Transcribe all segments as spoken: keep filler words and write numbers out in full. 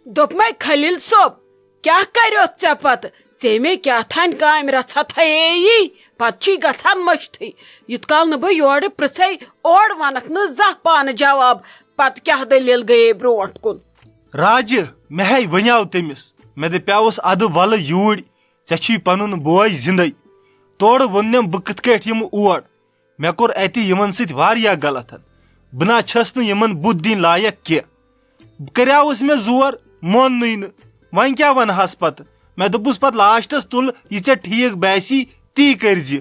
دوٚپمَے خلیل صٲب، کیٛاہ کریوتھ ژےٚ پتہٕ؟ ژےٚ مےٚ کیٛاہ تھانۍ کامہِ رژھا تھایے یی، پتہٕ چھُے گژھان مٔشتھٕے۔ یُت کال نہٕ بہٕ یورٕ پرژھے، اورٕ ونکھ نہٕ زانٛہہ پانہٕ جواب، پتہٕ کیٛاہ دٔلیٖل گٔیے برونٛٹھ کُن؟ راجہِ، مےٚ ہے ونیاو تٔمِس، مےٚ دپیاوس ادٕ ولہٕ یوٗرۍ، ژےٚ چھُے پنُن بوے زندے۔ تورٕ ووٚننم بہٕ کِتھ کٲٹھۍ یِمہٕ اور؟ مےٚ کوٚر اتہِ یِمن سۭتۍ واریاہ غلط۔ بہٕ نہ چھَس نہٕ یِمن بُتھ دِنۍ لایق کینٛہہ۔ بہٕ کریاوُس مےٚ زور، موننٕے نہٕ۔ وۄنۍ کیٛاہ ونہس پتہٕ؟ مےٚ دوٚپُس پتہٕ لاسٹس، تُل، یہِ ژےٚ ٹھیٖک باسی، تی کٔرزِ۔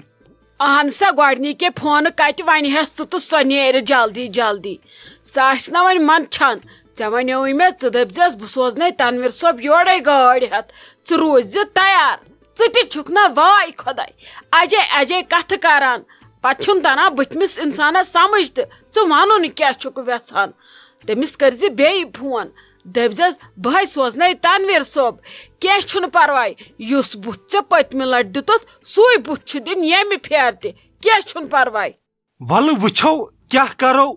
اہن سا، گۄڈنِکے فونہٕ کتہِ ونہِ ہس ژٕ تہٕ سۄ نیرِ جلدی جلدی۔ سۄ آسہِ نہ وۄنۍ منٛدچھان۔ ژےٚ ونیووُے مےٚ، ژٕ دٔپزٮ۪س بہٕ سوزنے تنویر صٲب یورے گٲڑۍ ہٮ۪تھ۔ ژٕ روٗزِ تیار۔ ژٕ تہِ چھُکھ نہ واے خۄداے، اجے اجے کتھٕ کران۔ پتہٕ چھُنہٕ تران بٕتھمِس انسانس سمجھ تہِ، ژٕ ونُن کیٛاہ چھُکھ وٮ۪ژھان۔ تٔمِس کٔرزِ بیٚیہِ فون، دٔپزٮ۪س بہٕ ہے سوزنے تنویر صٲب۔ کینٛہہ چھُنہٕ پرواے، یُس بُتھ ژےٚ پٔتمہِ لٹہِ دِتُتھ، سُے بُتھ چھُ دیُن ییٚمہِ پھیرِ تہِ، کینٛہہ چھُنہٕ پرواے۔ ولہٕ وٕچھو کیٛاہ کرو۔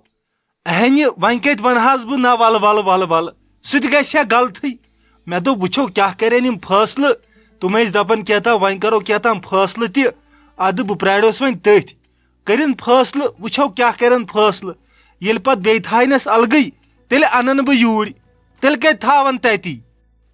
اہنہِ، وۄنۍ کتہِ ونہٕ ہس بہٕ نہ ولہٕ، ولہٕ، ولہٕ، ولہٕ؟ سُہ تہِ گژھِ ہا غلطٕے۔ مےٚ دوٚپ، وٕچھو کیٛاہ کرن یِم فٲصلہٕ۔ تِم ٲسۍ دپان کیٛاہ تام، وۄنۍ کرو کیٛاہ تام فٲصلہٕ تہِ۔ ادٕ بہٕ پرٛاریوس وۄنۍ تٔتھۍ۔ کٔرِن فٲصلہٕ، وٕچھو کیٛاہ کرن فٲصلہٕ۔ ییٚلہِ پتہٕ بیٚیہِ تھاینس الگٕے، تیٚلہِ انن بہٕ یوٗرۍ۔ تیٚلہِ کتہِ تھاون تتی؟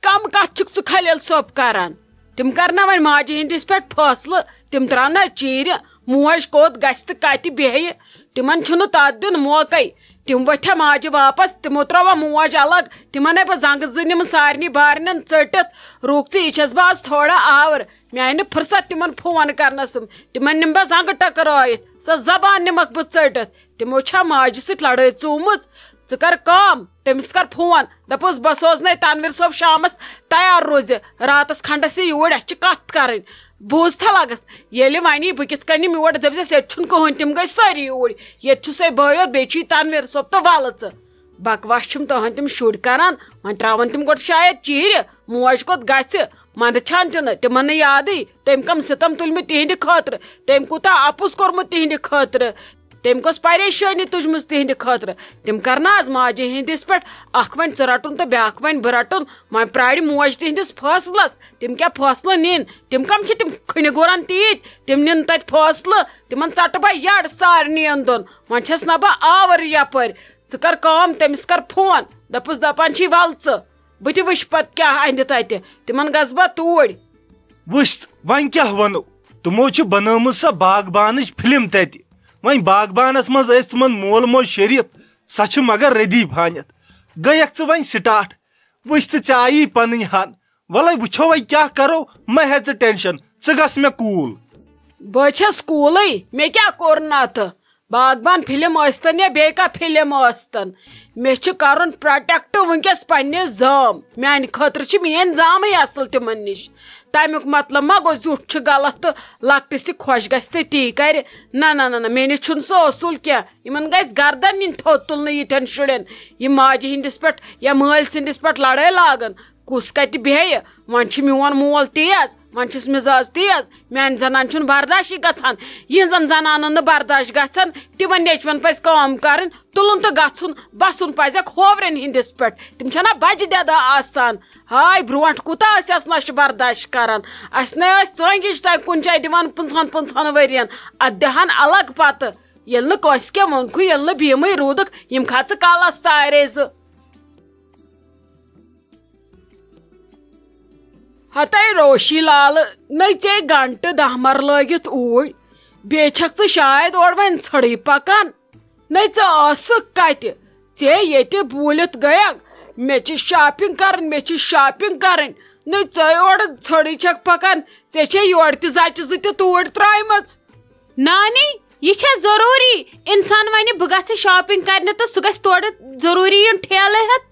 کم کتھ چھُکھ ژٕ خلیل صٲب کران؟ تِم کرنا وۄنۍ ماجہِ ہٕنٛدِس پٮ۪ٹھ فٲصلہٕ، تِم تراونا چیٖرِ۔ موج کوٚت گژھِ تہٕ کتہِ بیٚہہِ؟ تِمن چھُنہٕ تتھ دیُن موقعے۔ تِم وۄتھیا ماجہِ واپس، تِمو ترٲوا موج الگ۔ تِمن ہے بہٕ زنٛگہٕ زٕ نِمہٕ سارنٕے بارنٮ۪ن ژٔٹِتھ۔ رُک ژٕ، یہِ چھَس بہٕ آز تھوڑا آور۔ مےٚ آیہِ نہٕ فرصت تِمن فون کرنس۔ تِمن نِمہٕ بہٕ زنٛگہٕ ٹکرٲیِتھ، سۄ زبان نِمکھ بہٕ ژٔٹِتھ۔ تِمو چھا ماجہِ سۭتۍ لڑٲے ژوٗمٕژ؟ ژٕ کر کٲم، تٔمِس کر فون، دپُس بہٕ سوزنے تنویر صٲب شامس، تیار روزِ، راتس کھنڈس یہِ یوٗرۍ، اسہِ چھِ کتھ کرٕنۍ۔ بوٗز تھا لگس، ییٚلہِ ونی بہٕ کِتھ کٔنۍ یِمہٕ یور، دٔپزٮ۪س ییٚتہِ چھُنہٕ کٕہٕنۍ، تِم گٔے سٲری اوٗرۍ، ییٚتہِ چھُ سُے بٲے یوت، بیٚیہِ چھُے تنویر صٲب تہٕ ولہٕ ژٕ۔ بکواس چھِم تُہنٛدۍ تِم شُرۍ کران، وۄنۍ تراون تِم گۄڈٕ شاید چیٖرِ، موج کوٚت گژھِ؟ منٛدٕ چھان تہِ نہٕ، تِمن نہٕ یادٕے، تٔمۍ کم ستم تُلمٕتۍ تِہنٛدِ خٲطرٕ، تٔمۍ کوٗتاہ اپُز کوٚرمُت تِہنٛدِ خٲطرٕ، تٔمۍ کۄس پریشٲنی تُجمٕژ تِہنٛدِ خٲطرٕ۔ تِم کرنہٕ از ماجہِ ہٕنٛدِس پٮ۪ٹھ، اکھ ونہِ ژٕ رٹُن تہٕ بیاکھ ونہِ بہٕ رٹُن۔ وۄنۍ پرارِ موج تِہنٛدِس فٲصلس، تِم کیٛاہ فٲصلہٕ نِن؟ تِم کم چھِ تِم کھٕنہِ گُرن تیٖتۍ؟ تِم نِن تتہِ فٲصلہٕ، تِمن ژٹہٕ بہٕ یڈ سارنٕے دۄن۔ وۄنۍ چھس نہ بہٕ آور یپٲرۍ۔ ژٕ کر کٲم، تٔمِس کر فون، دپُس دپان چھی ول ژٕ۔ بہٕ تہِ وٕچھِ پتہٕ کیٛاہ اندِ تتہِ، تِمن گژھٕ بہٕ توٗرۍ۔ وٕچھ، وۄنۍ کیٛاہ ونو؟ تِمو چھِ بنٲومٕژ سۄ باغبانٕچ فلم تتہِ۔ وۄنۍ باغبانس منٛز ٲسۍ تِمن مول موج شریف، سۄ چھِ مگر ردیف ہانیتھ۔ گٔیکھ ژٕ وۄنۍ سٹاٹ۔ وٕچھ تہٕ ژےٚ آیی پنٕنۍ ہن۔ ولے وٕچھو وۄنۍ کیٛاہ کرو، مہ ہےٚ ژٕ ٹینشن، ژٕ گژھ مےٚ کوٗل۔ بہٕ چھَس کوٗلٕے، مےٚ کیٛاہ کوٚر نتہٕ؟ باغبان فلم ٲسۍتن یا بیٚیہِ کانٛہہ فلم ٲسۍتن، مےٚ چھُ کرُن پروٹیکٹ وٕنکیٚس پننہِ زام۔ میانہِ خٲطرٕ چھِ میٲنۍ زامٕے اصل تِمن نِش۔ تمیُک مطلب ما گوٚو زیُٹھ چھُ غلط تہٕ لۄکٹِس تہِ خۄش گژھِ تہٕ تی کرِ؟ نہ، نہ، نہ، نہ، مےٚ نِش چھُنہٕ سُہ اصوٗل کینٛہہ۔ یِمن گژھِ گردن نِنۍ تھوٚد تُلنہٕ یِتھٮ۪ن شُرٮ۪ن، یِم ماجہِ ہٕنٛدِس پٮ۪ٹھ یا مٲلۍ سٕنٛدِس پٮ۪ٹھ لڑٲے لاگن۔ کُس کتہِ بیہہِ؟ وۄنۍ چھُ میون مول تیز، وۄنۍ چھُس مزاج تیز، میانہِ زنانہِ چھُنہٕ برداشٕے گژھان۔ یِہنٛزن زنانن نہٕ برداش گژھن، تِمن نیچوٮ۪ن پزِ کٲم کرٕنۍ، تُلُن تہٕ گژھُن، بسُن پزٮ۪کھ ہوورٮ۪ن ہٕنٛدِس پٮ۪ٹھ۔ تِم چھنا بجہِ دٮ۪دٕ آسان؟ ہاے، برونٛٹھ کوٗتاہ ٲسۍ اسہِ نۄشہِ برداش کران۔ اسہِ نے ٲسۍ ژٲنٛگِج تام کُنہِ جایہِ دِوان پٕنٛژٕہن پٕنٛژٕہن ؤرین۔ اتھ دِہان الگ پتہٕ۔ ییٚلہِ نہٕ کٲنٛسہِ کینٛہہ ووٚنکھٕے، ییٚلہِ نہٕ بیٖمٕے روٗدُکھ، یِم کھژٕ کلس سارے زٕ۔ ہتے روشی لالہٕ، نٔے ژےٚ گنٹہٕ دہ مر لٲگِتھ اوٗرۍ، بیٚیہِ چھکھ ژٕ شاید اورٕ وۄنۍ ژھٔڑٕے پکان۔ نٔے ژٕ ٲسٕکھ کتہِ؟ ژےٚ ییٚتہِ بوٗلِتھ گٔیکھ، مےٚ چھِ شاپنگ کرٕنۍ، مےٚ چھِ شاپنگ کرٕنۍ۔ نٔے ژے اورٕ ژھٔڑٕے چھکھ پکان، ژےٚ چھے یورٕ تہِ زچہِ زٕ تہِ توٗرۍ ترٛایمژ۔ نانی، یہِ چھا ضروٗری؟ انسان ونہِ بہٕ گژھٕ شاپنگ کرنہِ تہٕ سُہ گژھِ تورٕ ضروٗری یُن ٹھیلہٕ ہٮ۪تھ؟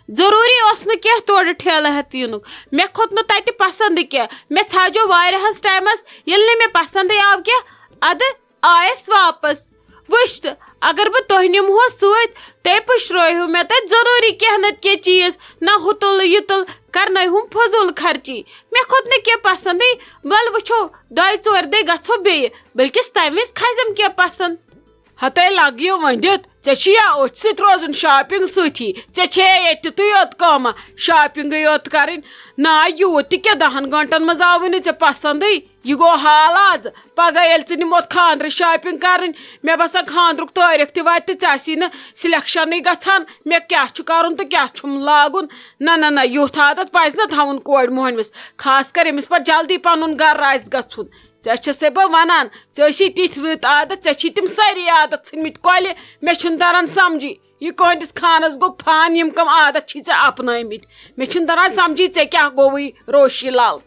ضروٗری اوس نہٕ کینٛہہ تورٕ ٹھیلہٕ ہٮ۪تھ یِنُک۔ مےٚ کھوٚت نہٕ تتہِ پسنٛدٕے کینٛہہ۔ مےٚ ژھاجو واریاہس ٹایمس، ییٚلہِ نہٕ مےٚ پسنٛدٕے آو کینٛہہ، ادٕ آیس واپس۔ وٕچھ تہٕ، اگر بہٕ تۄہہِ نِمہو سۭتۍ، تیٚلہِ پُشرٲوہِو مےٚ تتہِ ضروٗری کینٛہہ نتہٕ کینٛہہ چیٖز، نہ ہُہ تُل یہِ تُل، کرنٲوہُم فضوٗل خرچی۔ مےٚ کھوٚت نہٕ کینٛہہ پسنٛدٕے۔ ول وٕچھو، دۄیہِ ژورِ دۄہہِ گژھو بیٚیہِ، بلکس تمہِ وِزِ کھسٮ۪م کینٛہہ پسنٛد۔ ہتے لگیو ؤنِتھ، ژےٚ چھُیا أتھۍ سۭتۍ روزُن، shopping سۭتی؟ ژےٚ چھے ییٚتہِ تِتُے یوت کٲمہ، shoppingٕے یوت کرٕنۍ؟ نا، یوٗت تہِ کیٛاہ، دَہن گٲنٛٹن منٛز آوٕے نہٕ ژےٚ پسندٕے۔ یہِ گوٚو حال آز۔ پگاہ ییٚلہِ ژٕ نِموتھ خانٛدرٕ shopping کرٕنۍ، مےٚ باسان خانٛدرُک تٲریٖخ تہِ واتہِ تہٕ ژےٚ آسی نہٕ selectionٕے گژھان، مےٚ کیٛاہ چھُ کرُن تہٕ کیٛاہ چھُم لاگُن۔ نہ، نہ، نہ، یُتھ عادت پزِ نہٕ تھاوُن کورِ مۄہنوِس، خاص کر ییٚمِس پتہٕ جلدی پنُن گرٕ آسہِ گژھُن۔ ژےٚ چھسے بہٕ ونان، ژےٚ ٲسی تِتھۍ رٕتۍ عادت، ژےٚ چھی تِم سٲری عادت ژھٕنمٕتۍ کۄلہِ۔ مےٚ چھُنہٕ تران سمجھی، یہِ کٕہٕنٛدِس خانس گوٚو فان، یِم کم عادت چھی ژےٚ اپنٲومٕتۍ۔ مےٚ چھُنہٕ تران سمجھی، ژےٚ کیٛاہ گوٚوُے روشی لال؟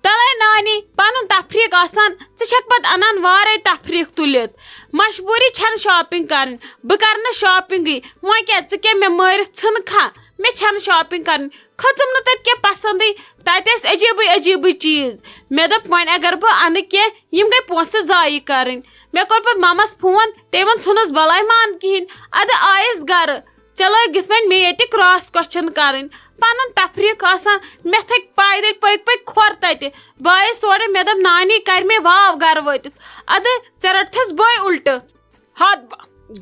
تلے نانی، پنُن تفریق آسان، ژٕ چھکھ پتہٕ انان وارے تفریق تُلِتھ۔ مجبوری چھنہٕ shopping کرٕنۍ، بہٕ کرٕ نہٕ shoppingٕے۔ وۄنۍ کیٛاہ، ژٕ کیٛاہ مےٚ مٲرِتھ ژھٕنکھا؟ مےٚ چھنہٕ shopping کرٕنۍ۔ کھٔژٕم نہٕ تتہِ کینٛہہ پسندٕے۔ تتہِ ٲسۍ عجیٖبٕے عجیٖبٕے چیٖز۔ مےٚ دوٚپ، وۄنۍ اگر بہٕ انہٕ کینٛہہ، یِم گٔے پونٛسہٕ ضایع کرٕنۍ۔ مےٚ کوٚر پتہٕ ممس فون، تٔمۍ ووٚن، ژھُنُس بلاے مان کِہینۍ۔ ادٕ آیس گرٕ۔ ژےٚ لٲگِتھ وۄنۍ مےٚ ییٚتہِ cross question کرٕنۍ۔ پنُن تفریٖق آسان، مےٚ تھٔکۍ پیدل پٔکۍ پٔکۍ کھۄر تتہِ۔ بہٕ آیس اورٕ، مےٚ دوٚپ، نانی کرِ مےٚ واو گرٕ وٲتِتھ۔ ادٕ ژےٚ رٔٹتھس بٲے الٹہٕ۔ ہتھ ب-،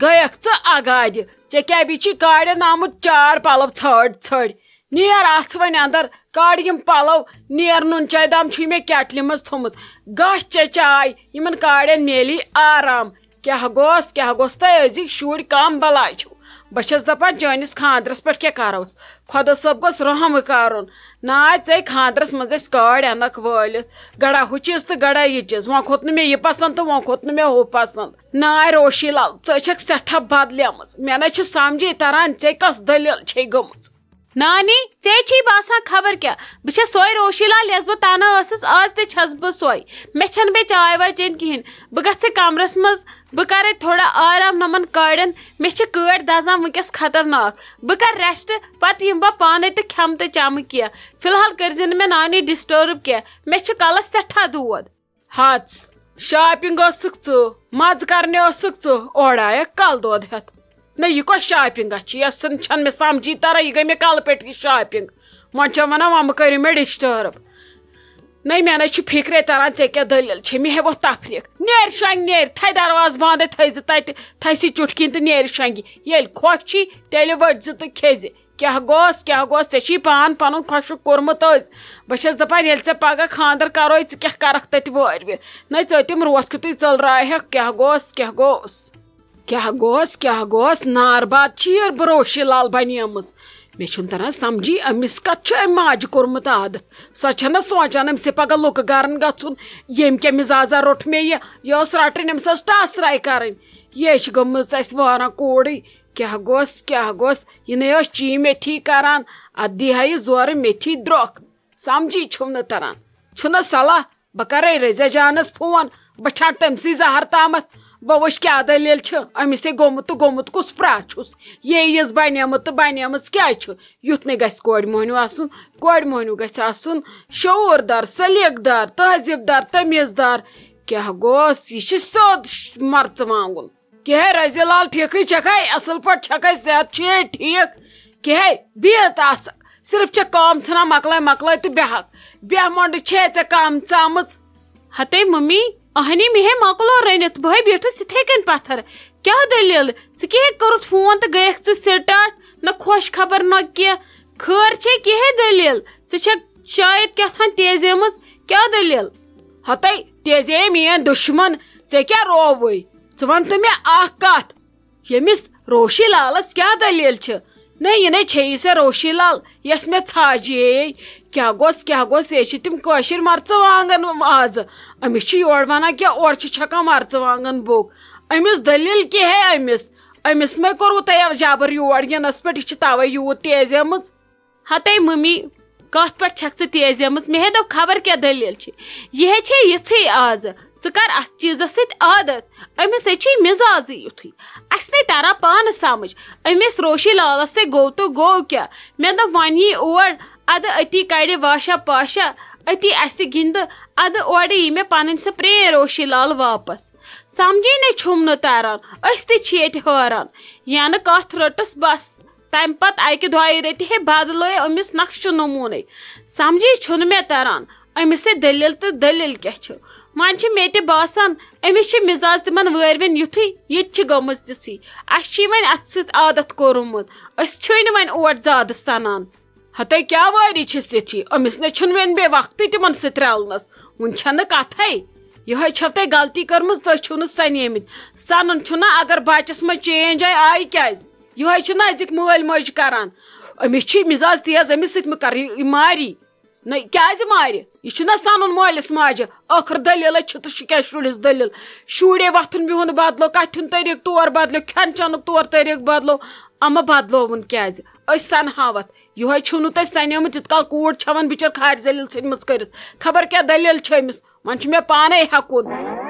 گٔیکھ ژٕ اگادِ۔ ژےٚ کیٛاہ بیٚیہِ چھی کاڑٮ۪ن آمُت چار پلو ژھٲڑۍ ژھٲڑۍ؟ نیر اژھ وۄنۍ اندر، کڑ یِم پلو، نیر نُن چاے دام چھُے مےٚ کیٹلہِ منٛز تھوٚمُت۔ گژھ چےٚ چاے، یِمن کاڑٮ۪ن میلی آرام۔ کیٛاہ گوٚژھ، کیٛاہ گوٚژھ تۄہہِ أزِکۍ شُرۍ کم بلاے چھِو؟ بہٕ چھَس دپان چٲنِس خانٛدرس پٮ۪ٹھ کیٛاہ کرہوس؟ خۄدا صٲب گوٚژھ رحم کرُن۔ نہ ژے خانٛدرس منٛز أسۍ کاڑۍ انکھ وٲلِتھ، گڑا ہُہ چیٖز تہٕ گڑا یہِ چیٖز، وۄنۍ کھوٚت نہٕ مےٚ یہِ پسنٛد تہٕ وۄنۍ کھوٚت نہٕ مےٚ ہُہ پسنٛد۔ نہ روشی لال، ژٕ چھکھ سٮ۪ٹھاہ بدلیمٕژ، مےٚ نہ چھِ سمجھے تران ژےٚ کۄس دٔلیٖل چھے گٔمٕژ۔ نانی، ژے چھی باسان خبر کیٛاہ، بہٕ چھَس سۄے روشی لال یۄس بہٕ تنہٕ ٲسٕس، آز تہِ چھَس بہٕ سۄے۔ مےٚ چھَنہٕ بیٚیہِ چاے واے چیٚنۍ کِہیٖنۍ۔ بہٕ گژھٕ کمرس منٛز، بہٕ کرے تھوڑا آرام نمن کاڑٮ۪ن۔ مےٚ چھِ کٲڑۍ دزان وٕنکیٚس خطرناک۔ بہٕ کرٕ rest، پتہٕ یِمہٕ بہٕ پانے تہٕ کھٮ۪مہٕ تہٕ چٮ۪مہٕ کینٛہہ۔ فی الحال کٔرزِ نہٕ مےٚ نانی disturb کینٛہہ، مےٚ چھِ کلس سٮ۪ٹھاہ دود۔ ہتس، shopping ٲسٕکھ ژٕ، مزٕ کرنہِ ٲسٕکھ ژٕ، اورٕ آیکھ کلہٕ دود ہٮ۪تھ۔ نہ، یہِ کۄس shopping چھِ؟ یۄس زن چھنہٕ مےٚ سمجھی تران، یہِ گٔے مےٚ کلہٕ پٮ۪ٹھ یہِ shopping۔ وۄنۍ چھےٚ ونان، وۄنۍ مہٕ کٔرِو مےٚ disturb۔ نہ، مےٚ نہ چھُ فکرے تران، ژےٚ کیٛاہ دٔلیٖل چھےٚ؟ مےٚ ہیوٚتھ تفریٖق۔ نیر شۄنٛگۍ، نیر، تھے دروازٕ بنٛدے، تھٲیزِ تتہِ، تھایہِ سُہ چُٹھۍ کِنۍ تہٕ نیر شۄنٛگہِ۔ ییٚلہِ خۄش چھی، تیٚلہِ ؤٹۍ زِ تہٕ کھیٚزِ۔ کیٛاہ گوٚژھ، کیٛاہ گوٚژھ؟ ژےٚ چھی پان پنُن خۄشک کوٚرمُت أزۍ۔ بہٕ چھَس دَپان، ییٚلہِ ژےٚ پگاہ خانٛدر کَرَے، ژٕ کیٛاہ کَرَکھ تَتہِ وٲرۍوِ؟ نَے ژٕ تِم روتھ کیُتُے ژٔلراوہَکھ۔ کیٛاہ گوٚژھ، کیٛاہ گوٚژھ؟ کیٛاہ گوٚژھ، کیٛاہ گوٚژھ؟ نار باد چھِ یہِ بروشی لال بنیمٕژ۔ مےٚ چھُنہٕ تران سمجھی، أمِس کَتھ چھُ أمۍ ماجہِ کوٚرمُت عادت؟ سۄ چھَنہ سونٛچان أمِس پگاہ لُکہٕ گَرَن گژھُن، ییٚمۍ کیٛاہ مِزازا روٚٹ مےٚ یہِ؟ یہِ ٲس رَٹٕنۍ، أمِس ٲس ٹاسراے کَرٕنۍ۔ یے چھِ گٔمٕژ اَسہِ وٲران کوٗرٕے۔ کیٛاہ گوٚژھ، کیٛاہ گوٚژھ؟ یہِ نے ٲس چی میتھی کران، اتھ دی ہا یہِ زورٕ میتھی درٛۄکھ۔ سمجھی چھُم نہٕ تران۔ چھُنہ صلاح، بہٕ کرے رزیا جانس فون، بہٕ چھانہٕ تٔمۍ سٕے زہر تامتھ، بہٕ وٕچھ کیٛاہ دٔلیٖل چھِ، أمِس ہے گوٚمُت تہٕ گوٚمُت کُس پرٛاہ چھُس؟ یے یِژھ بنیمٕژ تہٕ بنیمٕژ کیٛازِ چھُ؟ یُتھ نے گژھِ کورِ مۄہنیو آسُن، کورِ مۄہنیو گژھِ آسُن شعوٗر دار، سلیٖقہٕ دار، تہذیٖب دار، تمیٖز دار۔ کیٛاہ گوٚژھ؟ یہِ چھِ سیوٚد ش-، مرژٕ وانگُن۔ کیٛاہ ہے رزی لال، ٹھیکھٕے چھکھے؟ اصل پٲٹھۍ چھکھے؟ صحت چھُے ٹھیک؟ کیٛاہ ہے بِہِتھ آسکھ، صرف چھےٚ کٲم ژھٕنان مۄکلٲے مۄکلٲے تہٕ بیہکھ۔ بیہہ مۄنڈٕ چھے ژےٚ کم ژامٕژ۔ ہتے ممی، اہنی مےٚ ہے مۄکلو رٔنِتھ، بہٕ ہے بیٖٹھٕس یِتھے کٔنۍ پتھر۔ کیٛاہ دٔلیٖل؟ ژٕ کیٛاہ ہے کوٚرُتھ فون تہٕ گٔیکھ ژٕ سٹاٹ؟ نہ خۄش خبر نہ کینٛہہ۔ خٲر چھے؟ کیٛاہ ہے دٔلیٖل؟ ژٕ چھکھ شاید کیٛاہ تام تیزیمٕژ۔ کیٛاہ دٔلیٖل؟ ہتے تیزے میٲنۍ دُشمن، ژےٚ کیٛاہ رووُے؟ ژٕ وَن تہٕ مےٚ اکھ کتھ، ییٚمِس روشی لالس کیٛاہ دٔلیٖل چھِ؟ نہ، یہِ نے چھیی سۄ روشی لال، یۄس مےٚ ژھاجے۔ کیٛاہ گوٚژھ، کیٛاہ گوٚژھ؟ یے چھِ تِم کٲشِرۍ مرژٕوانٛگن آزٕ۔ أمِس چھِ یورٕ وَنان کیٛاہ، اورٕ چھِ چھکان مرژٕوانٛگن بوٚگ۔ أمِس دٔلیٖل کیٛاہ ہے أمِس؟ أمِس مَے کوٚروٕ تۄہہِ جبر یور یِنس پٮ۪ٹھ؟ یہِ چھِ توے یوٗت تیزیمٕژ۔ ہتے ممی، کتھ پٮ۪ٹھ چھکھ ژٕ تیزیمٕژ؟ مےٚ ہے دوٚپ خبر کیٛاہ دٔلیٖل چھِ۔ یہِ ہے چھے یِژھٕے آزٕ۔ ژٕ کر اتھ چیٖزس سۭتۍ عادت۔ أمِس ہے چھُے مِزازٕے یُتھُے۔ اسہِ نے تران پانہٕ سمجھ۔ أمِس روشی لالس سۭتۍ گوٚو تہٕ گوٚو کیٛاہ؟ مےٚ دوٚپ وۄنۍ یی اور، ادٕ أتی کڑِ واشا پاشا، أتی اسہِ گِنٛدٕ، ادٕ اورٕ یی مےٚ پنٕنۍ سۄ پرٛٲنۍ روشی لال واپس۔ سمجھے نے چھُم نہٕ تران، أسۍ تہِ چھِ ییٚتہِ حٲران۔ ینہٕ کتھ رٔٹٕس بس۔ تمہِ پتہٕ اکہِ دۄیہِ ریٚتہِ ہے بدلٲے أمِس نقشہٕ نموٗنے۔ سمجھے چھُنہٕ مےٚ تران أمِس ہے دٔلیٖل تہٕ دٔلیٖل کیٛاہ چھِ۔ وۄنۍ چھِ مےٚ تہِ باسان، أمِس چھِ مِزاز تِمن وٲروٮ۪ن یُتھُے، یہِ تہِ چھِ گٔمٕژ تِژھٕے۔ اَسہِ چھِ وۄنۍ اَتھٕ سۭتۍ عادت کوٚرمُت، أسۍ چھِی نہٕ وۄنۍ اوٹ زیادٕ سَنان۔ ہتے کیٛاہ وٲری چھِس یِتھی؟ أمِس نے چھُنہٕ وۄنۍ بیٚیہِ وقتٕے تِمن سۭتۍ رلنس، وُنہِ چھَنہٕ کتھے۔ یِہوٚے چھَو تۄہہِ غلطی کٔرمٕژ، تُہۍ چھِو نہٕ سَنیمٕتۍ۔ سَنُن چھُنہ، اگر بچس منٛز چینج آیہِ، آیہِ کیٛازِ؟ یِہوٚے چھُنہ أزِکۍ مٲلۍ مٲج کران۔ أمِس چھِ مِزاز تیز، أمِس سۭتۍ مہٕ کر، یہِ، یہِ ماری۔ نہ، کیٛازِ مارِ؟ یہِ چھُنہ سَنُن مٲلِس ماجہِ۔ ٲخٕر دٔلیٖلَے چھِ تہٕ چھِ کیٛاہ شُرِس دٔلیٖل؟ شُرے وۄتھُن بِہُن بدلو، کَتھِ ہُنٛد طریٖقہٕ طور بدلو، کھٮ۪ن چٮ۪نُک طور طریٖقہٕ بدلو۔ اَما بدلووُن کیٛازِ؟ أسۍ سَنہٕ ہاوَتھ۔ یِہوٚے چھُو نہٕ تۄہہِ سَنیومُت، یِتھ کال کوٗر چھَوان بِچٲر کھارِ ذٔلیٖل ژھٕنمٕژ کٔرِتھ۔ خبر کیٛاہ دٔلیٖل چھِ أمِس۔ وۄنۍ چھُ مےٚ پانَے ہٮ۪کُن۔